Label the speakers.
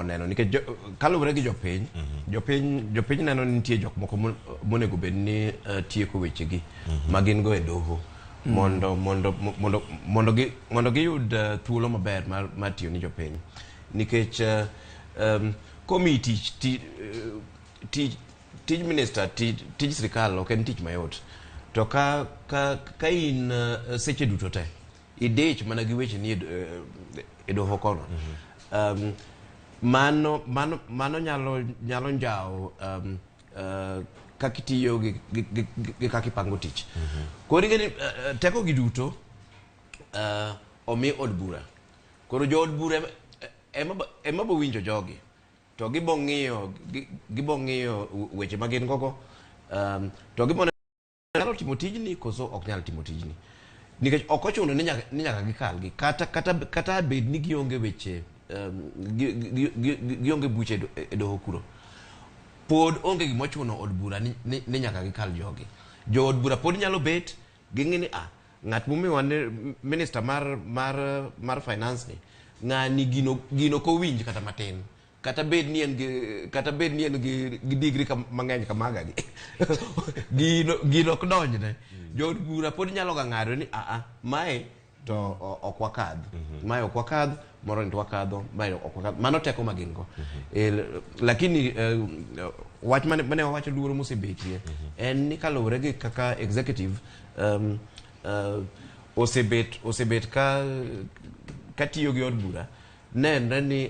Speaker 1: oneno nikech kaluwore gi jopiny, jopiny neno ni nitie jok moko monego bed ni tieko wechegi ma gin go e doho mondo giyud thuolo maber mar tiyo ni jopiny, nikech komiyi tich tij minister, tij sirikal ok en tich mayot, to ka in seche duto te idich mana gi weche ni e doho kono, mano nyalo njawo kaka itiyo gi kaka ipango tich. Koro ing'e ni teko gi duto omi od bura. Koro jo od bura ema bo winjo jogi to gibo ng'iyo weche ma gin gogo, to gibo nyalo timo tijni koso ok nyal timo tijni, nikech ok ochuno ni nyaka gikalgi kata bed ni gionge weche, gionge buche e doho kuro, pod onge gima ochuno od bura ni nyaka gikal jogi. Jo od bura pod nyalo bet ging'i ni ng'at momiwa ni minister mar finance ni ng'ani gino kowinj kata matin, kata bed ni en gi degree mang'eny kamaga gi gino ok donjne. Jo od bura pod nyalo ga ng'ado ni aa mae to ok wakadh, mae ok wakadh, moro ni to wakadho, mae ok wakadh. Mano teko ma gin go. Lakini wach mane wawacho, luoro mosebetie en ni kaluwore gi kaka executive osebet ka tiyo gi od bura, nenre ni